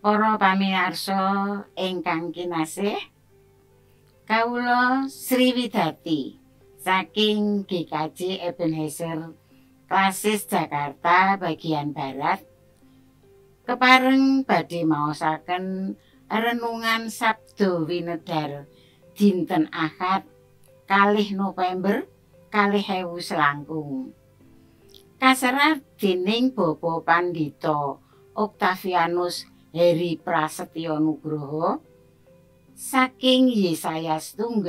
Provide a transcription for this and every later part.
Para pamirsa ingkang kinasih, kawula Sri Widati saking GKJ Ebenezer Klasis Jakarta bagian Barat kepareng badhe maosaken renungan Sabda Winedhar dinten Ahad 2 November 2020. Kaserat dening Bapak Pandita Octavianus Heri Prasetyo Nugroho saking Yesaya 1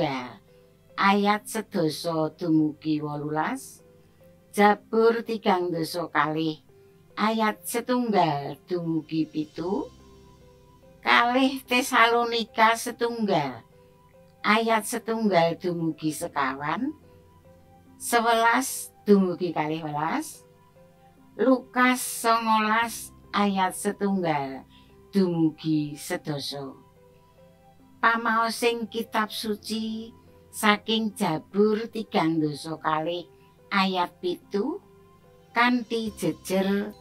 ayat 7 dumugi 18, Jabur 32 ayat 1 dumugi 7, 2 Tesalonika 1 ayat 1 dumugi 5, 11 dumugi 12, Lukas 19 ayat 1 dumugi 10. Pamaosing kitab suci saking Jabur 32 ayat 7 kanthi jejer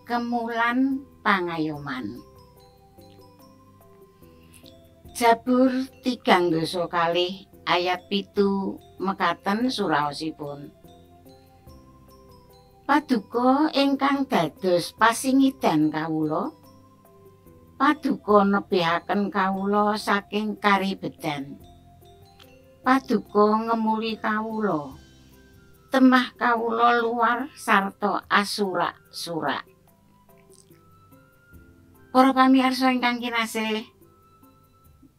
kemulan pangayoman. Jabur 32 ayat 7 mekaten suraosipun. Paduka ingkang dados pasingidan kawula, paduka nebihaken kawula saking karibedan. Paduka ngemuli kawula, temah kawula luar sarta asurak-surak. Para pamirsa ingkang kinasih,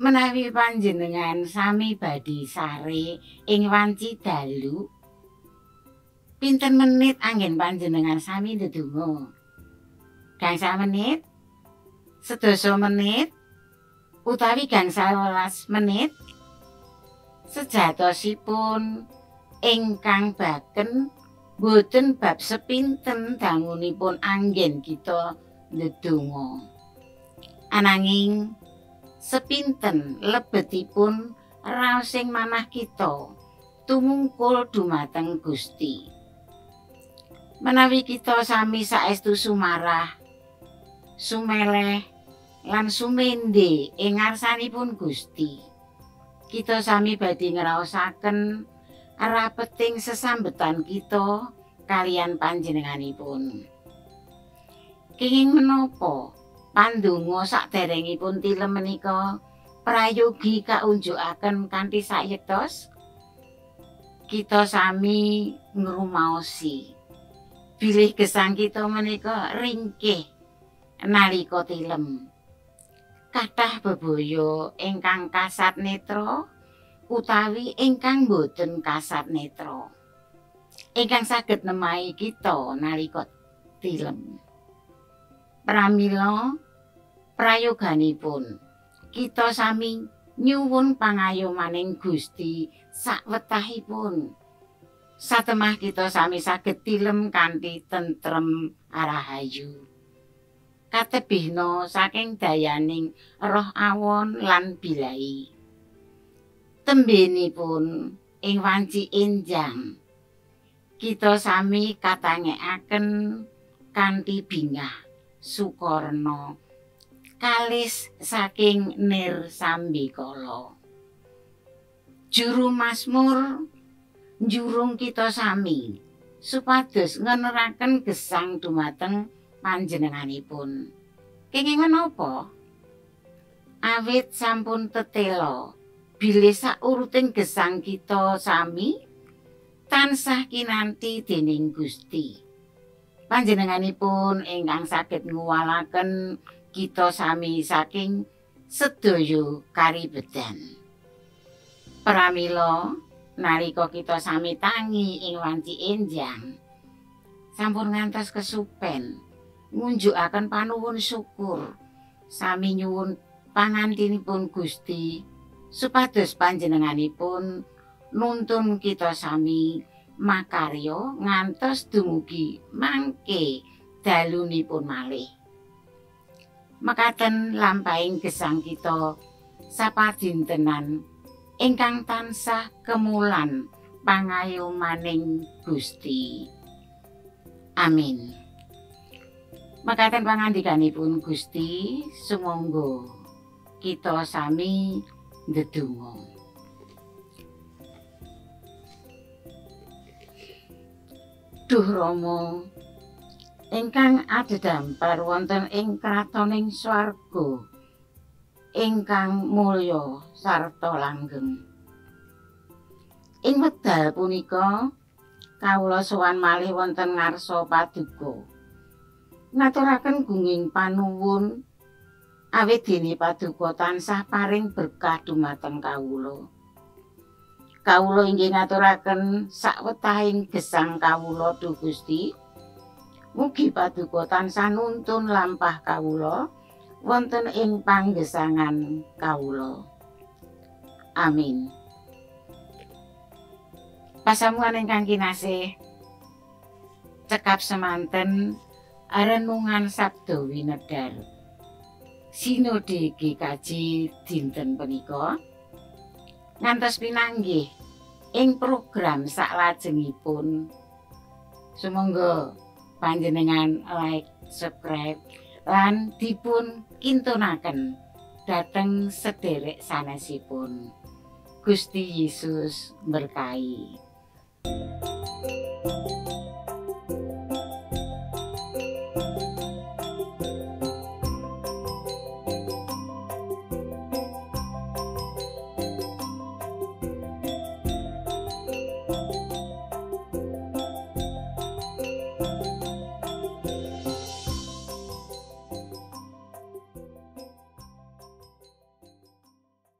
menawi panjenengan sami badhe sare ing wanci dalu, pinten menit anggen panjenengan sami ndedonga? Gangsal menit, 10 menit, utawi gangsal 12 menit? Sejatosipun ingkang baken boten bab sepinten dangunipun anggen kita ndedonga. Ananging sepinten lebetipun raosing manah kita tumungkul dumateng Gusti. Menawi kita sami saestu sumarah, sumeleh lan sumende ing ngarsanipun Gusti, kita sami badhe ngraosaken rapeting sesambetan kita kaliyan panjenenganipun. Kenging menapa pandonga saderengipun tilem menika prayogi kaunjukaken kanthi sayektos? Kita sami ngrumaosi bilih gesang kita menika ringkih nalika tilem. Kathah bebaya ingkang kasat netra utawi ingkang boten kasat netra ingkang saged nemahi kita nalika tilem. Pramila prayoganipun kita sami nyuwun pangayomaning Gusti sakwetahipun. Satemah kita sami saged tilem kanthi tentrem rahayu. Katebihna saking dayaning roh awon lan bilai. Tembenipun ing wanci enjang kita sami katangekaken kanthi bingah sukarna kalis saking nir sambikala. Juru Mazmur njurung kita sami supados ngeneraken gesang dumateng panjenenganipun. Kenging menapa? Awit sampun tetela bilih sauruting gesang kita sami tansah kinanti dening Gusti. Panjenenganipun ingkang saged nguwalaken kita sami saking sedaya karibedan. Pramila nalika kita sami tangi ing wanci enjang, sampun ngantos kesupen ngunjukaken panuwun syukur, sami nyuwun pangantinipun Gusti supados panjenenganipun nuntun kita sami makarya ngantos dumugi mangke dalunipun malih. Mekaten lampahing gesang kita sapadintenan ingkang tansah kemulan pangayomaning Gusti. Amin. Makaten pangandikanipun Gusti, sumangga kita sami ndedonga. Duh Rama ingkang adhedhampar wonten ing kratoning swarga ingkang mulya sarta langgeng. Ing wekdal punika kawula sowan malih wonten ngarsa paduka. Ngaturaken gunging panuwun awit dene paduka tansah paring berkah dumateng kawula. Kawula inggih ngaturaken sawetahing gesang kawula duh Gusti. Mugi paduka tansah nuntun lampah kawula wonten ing panggesangan kawula. Amin. Pasamuan ingkang kinasih, cekap semanten renungan Sabda Winedhar Sinode GKJ dinten punika. Ngantos pinanggih ing program saklajengipun. Sumangga panjenengan like, subscribe lan dipun kintunaken dhateng sederek sanesipun. Gusti Yesus berkahi.